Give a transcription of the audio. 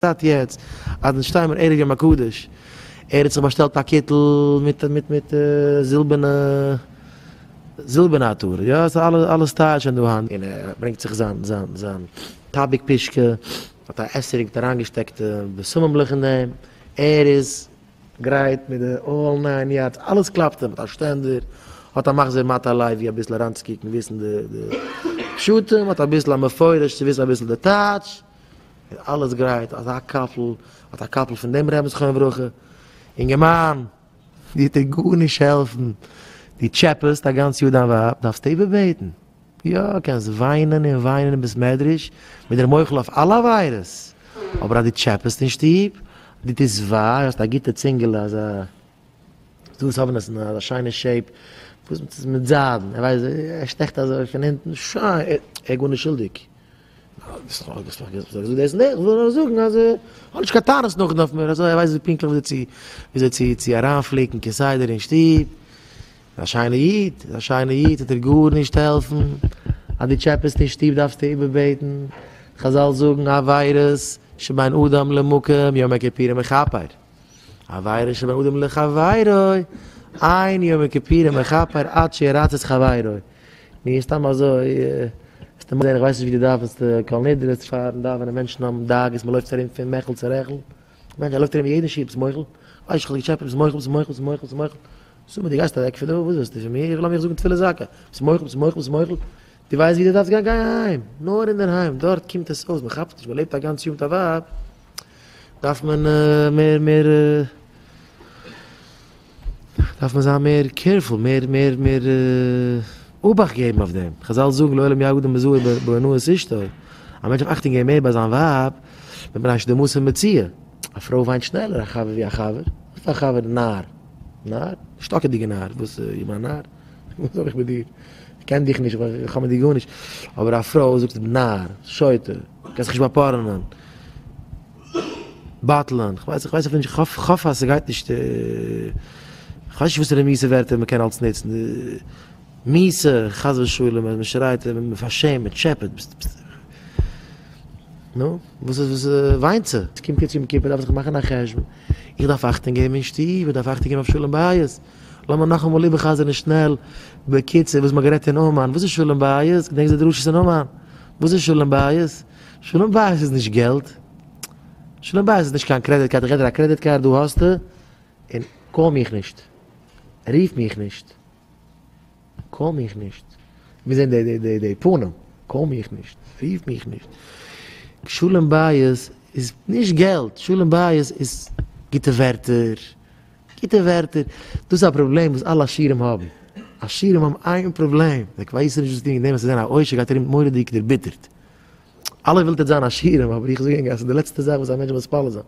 בפרט יעצט אז אונז שטייען מיר ערב יום הקדוש, ער האט זיך באשטעלט א קיטל מיט מיט מיט זילבערנע זילבערנע עטרה, יא ס'איז אלע אלע styles שוין דא היינט, און ער ברענגט זיך זיין זיין זיין טאביק פישקע, האט א אתרוג מיט אריינגעשטעקטע בשמים'לעך אין דעם, ער איז גרייט מיט די all nine yards, אלעס קלאפט אים, האט א שטענדער, האט א מחזור מטה הלוי אביסל אריינצוקוקן וויסן די די פשטים, האט אביסל א מפורש צו וויסן אביסל די טייטש. איז אלעס גרייט, אזא קאפל, האט א קאפל פון דעם רעבען זכרונו לברכה, אינגערמאן, דיר וועט ער גארנישט העלפן, דו טשעפעסט א גאנץ יאר דיין ווייב, דארפסטו איבערבעטן, יא, קענסט וויינען און וויינען אין בית מדרש, מיט דער מוחל אויף אלע עבירות, אבער אז דו טשעפעסט אין שטוב, דו טוסט וויי, האסט א גוטע צינגעלע, אזא, דא וואס האבן עס אין אזא שיינע shape, וואס מיט זיידן, ער ווייסט, ער שטעכט אזוי פון אונטן, שיין, ער איז גארנישט שולדיג. זאג דאס נישט, איך וויל נאר זאגן אז האב נישט קיין טענות נאכדעם אויף מיר, אזוי ער ווייסט ווי פונקטליך וויאזוי צו וויאזוי צו צו אריינפליקן כסדר אין שטוב, א שיינע איד, א שיינע איד וועט דיר גארנישט העלפן, אז דו טשעפעסט אין שטוב דארפסטו איבערבעטן, חזל זאגן עבירות שבין אדם למקום יום הכיפורים מכפר. עבירה שבין אדם לחבירו, אין יום הכיפורים מכפר עד שירצה את חברו. נו סתם אזוי, וועסטו זען, איך ווייס נישט ווי דו דאווענסט כל נדרי, פארן דאווענען מענטשן האבן דאגות, מען לויפט ארום פון מעכל צו רעכל, מענטש ער לויפט ארום יעדן שיעור, ביסט מוחל? ווייס איך האב געטשעפעט, ביסט מוחל, ביסט מוחל, ביסט מוחל, ביסט מוחל? זאג מיר דו גייסט אוועק פון דא, וואס ווילסטו פון מיר, איך לאמיך זאגן תפילה זכה, ביסט מוחל, ביסט מוחל, ביסט מוחל? דו ווייסט ווי דו דארפסט גיין, גיי אהיים, נאר אינדערהיים, דארט קומט עס אויס, מען כאפט נישט, מען לעבט א גאנץ יאר מיט א ווייב, דארף מען מער מער דארף מען זיין מער careful מער מער מער אבאכט געבן אויף דעם, חזל זאגן לעולם יהא אדם מזהיר בהונאת אשתו, א מענטש דארף אכטונג געבן מער ביי זיין ווייב, מפני שדמעתה מצויה, א פרוי וויינט שנעלער א חבר ווי א חבר, וואס איז א חבר? נאר, נאר? שטאקעדיגע נאר, וואס איך בין א נאר? וואס האב איך מיט דיר? איך קען דיך נישט, איך האב מיט דיר גארנישט, אבער א פרוי זאגט נאר, שוטה. קענסט זיך נישט באפארענען, בטלן, כ'ווייס איך ווייס אפילו נישט, כ'האף כ'האף אז ס'גייט נישט, כ'ווייס נישט וואסערע מיאוסע ווערטער מ'קען אלס נוצן, מיאוסע, חס ושלום, אז מ'שרייט, מ'פארשעמט, מ'טשעפעט, ביסט ביסט, נו, וואס איז וואס וויינט זי? ס'קומט יעצט יום כיפור דארף זיך מאכן א חשבון, איך דארף אכטונג געבן אין שטוב, איך דארף אכטונג געבן אויף שלום בית, לאמיר נאכאמאל איבערחזר'ן שנעל בקיצור וואס מ'האט גערעדט אין אומאן, וואס איז שלום בית? געדענקסט די דרשות אין אומאן? וואס איז שלום בית? שלום בית איז נישט געלט, שלום בית איז נישט קיין credit card, איך געב דיר א credit card דא האסטו, און call מיך נישט, רוף מיך נישט, call מיך נישט, מיר זעהן די די די פנים, call מיך נישט, רוף מיך נישט, שלום בית איז נישט געלט, שלום בית איז גוטע ווערטער, גוטע ווערטער, דאס איז א פראבלעם וואס אלע עשירים האבן, עשירים האבן איין פראבלעם, זיי ווייסן נישט וואס טון, וועגן דעם אז זיי זענען א עושר גייט ארום מורא'דיג דערביטערט, אלע ווילט עטס זיין עשירים, אבער איך זאג ענק אז ס'איז די לעצטע זאך וואס א מענטש זאל מתפלל זיין.